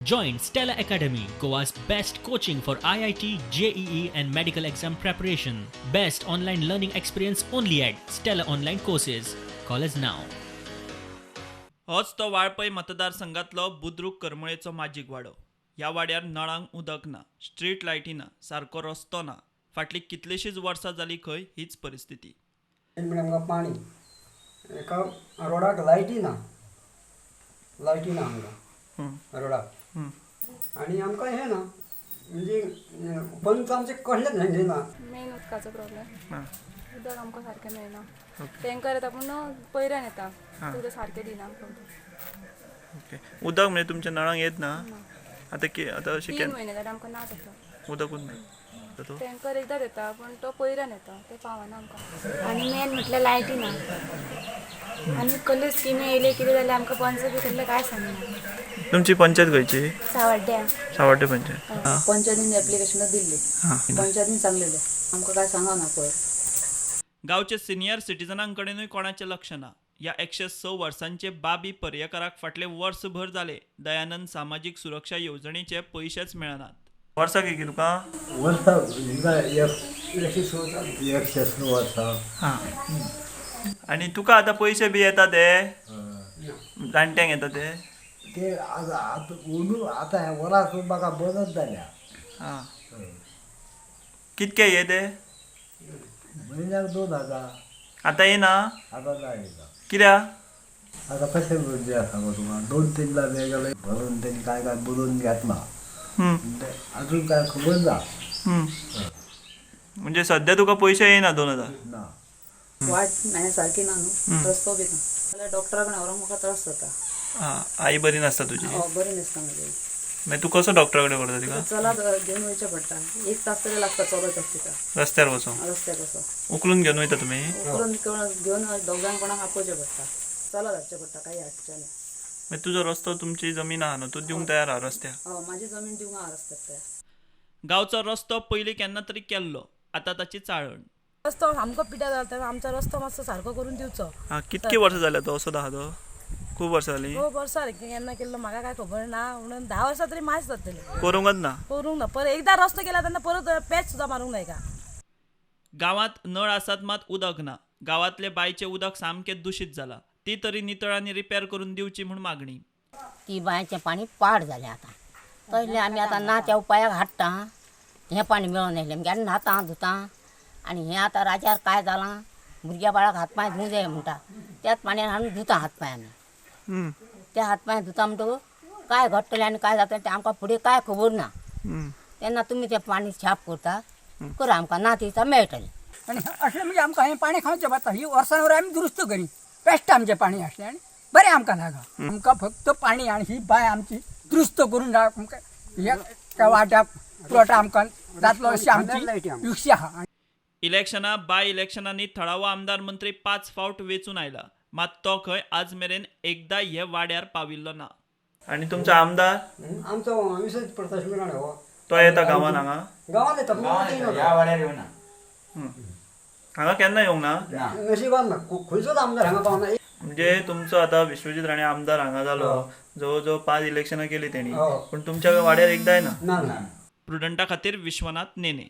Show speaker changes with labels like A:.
A: Join Stella Academy, Goa's best coaching for IIT, JEE, and medical exam preparation. Best online learning experience only at Stella Online Courses. Call us now.
B: होच तो वाळपय मतदारसंघातलो बुद्रुक करमळेचो माजीक वाडो. ह्या वाड्यार नळांक उदक ना, street लायटी ना, सारको रस्तो ना. फाटलीं कितलींशींच वर्सां जालीं खंय हीच परिस्थिती.
C: मेन म्हळ्यार आमकां पाणी, एका रोडाक लायटी ना, लायटी ना आमकां रोडाक. आनी आमकां हें ना, म्हणजे पंच आमचें कसलेंच हें ना.
D: मेन उदकाचो प्रॉब्लेम. उदक आमकां सारकें मेळना. टँकर येता पूण पयऱ्यान येता, उदक सारकें दिना आमकां उदक.
B: ओके, उदक म्हणजे तुमच्या नळांक येत ना आतां? की आतां अशें
D: 3
B: केन्ना
D: म्हयने जाले आमकां नाच आतां.
B: उदकूच ना आतां?
D: टँकर एकदां येता पूण तो पयऱ्यान येता, ते पावना आमकां.
E: आनी मेन म्हटल्यार लायटी ना. आनी कसल्यो स्किमी येयल्यो कितें जाल्यार आमकां पंच बी कसलें कांय सांगना.
B: तुमची पंचायत खंयची?
E: सावड्ड्या.
B: सावड्डे पंचायत.
F: पंचायतीन एप्लिकेशनां दिल्ली, पंचायतीन सांगलेलें, आमकां काय सांगना पळय.
B: गांवचे सिनियर सिटीजनांकडेनूय कोणाचें लक्ष ना. ह्या 106 वर्सांचे बाबी पर्येकाराक फाटले वर्सभर जाले दयानंद सामाजीक सुरक्षा येवजणेचे पयशेच मेळनात. वर्साक की तुका?
G: वर्सां हिंगा 106 वर्सां.
B: आनी तुका आतां पयशे बी येता ते जाणट्यांक येता ते?
G: ते आतां आतां ओनू आतां ह्या वराक म्हाका बंदच जाल्या.
B: आं, कितके ये ते?
G: म्हयन्याक 2000.
B: आतां येना?
G: आतां ना येता.
B: कित्याक?
G: आतां कशें म्हणजे सांगू तुका, 2-3 लाख गेले भरून, तेणी काय काय बरोवन घेतला, ते अजून काय खबर ना.
B: म्हणजे सध्या तुका पयशे येना 2000?
G: ना.
F: वाट नाही सारकी ना न्हू, रस्तो बी ना, जाल्यार डॉक्टरा कडेन व्हरूंक म्हाका त्रास जाता.
B: आं, आई बरी नासता तुजी?
F: हय, बरी दिसता म्हाजी.
B: मागीर तूं कसो डॉक्टरा कडेन व्हरता तिका?
F: चलात घेवन वयचें पडटा, 1 तास तरी लागता चलत तिका.
B: रस्त्यार वचोंक?
F: रस्त्यार कसो.
B: उखलून घेवन वयता तुमी?
F: उखलून घेवन दोगांक कोणाक आपोवचें पडटा, चलत हाडचें पडटा काही हाडचें.
B: मागीर तुजो रस्तो, तुमची जमीन आहा न्हू, तूं दिवंक तयार आहा रस्त्याक?
F: हय, म्हाजी जमीन दिवंक आहा रस्त्याक तयार.
B: गांवचो रस्तो पयलीं केन्ना तरी केल्लो, आतां ताची चाळण.
H: रस्तो सामको पिड्ड्यार जाला, आमचो रस्तो मातसो सारको करून दिवचो.
B: आं, कितकी वर्सां जाल्या तो असो आहा तो? खूब वर्सां जालीं.
H: खूब वर्सां जालीं, केन्ना केल्लो म्हाका काय खबर ना, म्हणून 10 वर्सां तरी मायज जातली.
B: करूंकच ना?
H: करूंक ना. परत एकदां रस्तो केला तेन्ना परत पॅच सुद्दां मारूंक ना हेका.
B: गांवांत नळ आसात मात उदक ना. गांवांतले बांयचें उदक सामकें दुशीत जालां, ती तरी नितळ आनी रिपेर करून दिवची म्हूण मागणी.
I: ती बांयचें पाणी पाड जालें आतां. तसलें आमी आतां ना त्या उपायाक हाडटा. हें पाणी मेळून आयलें मागीर आनी न्हाता धुता. आनी हें आतां राज्यार काय जालां, भुरग्या बाळाक हात पांय धुवूं जाय म्हणटा, त्याच पाणयान हाडून धुता हात पांय आमी. त्या हात पांय धुता म्हणटकूच काय घडटलें आनी काय जातलें तें आमकां फुडें काय खबर ना. तेन्ना तुमी तें पाणी छाप करता करा, आमकां ना ती मेळटलें.
J: आनी असलें म्हणजे आमकां हें पाणी खावचें पडटा. ही वर्सान वर आमी दुरुस्त करी बेश्ट आमचें पाणी आसलें आनी बरें आमकां लागा. आमकां फक्त पाणी आनी ही बांय आमची दुरुस्त करून आमकां ह्या वाट्याक पुरवठा आमकां जातलो अशी आमची युक्ती आहा.
B: इलेक्शनां बाय इलेक्शनांनी थळावो आमदार मंत्री 5 फावट वेंचून आयला, मात तो खंय आज मेरेन एकदां हे वाड्यार पाविल्लो ना. आनी तुमचो आमदार?
C: आमचो विश्वजीत प्रकाश राणे हो.
B: तो येता गांवान हांगा?
C: गांवांत येता पूण येना.
K: ह्या वाड्यार येवना.
B: हांगा केन्ना येवंक ना?
C: नशिबान ना, खंयचोच आमदार हांगा पावना.
B: म्हणजे तुमचो आतां विश्वजीत राणे आमदार हांगा जालो, जवळ जवळ 5 इलेक्शनां केली तेणी, पूण तुमच्या वाड्यार एकदांय ना.
C: ना ना.
B: प्रुडंटा खातीर विश्वनाथ नेने.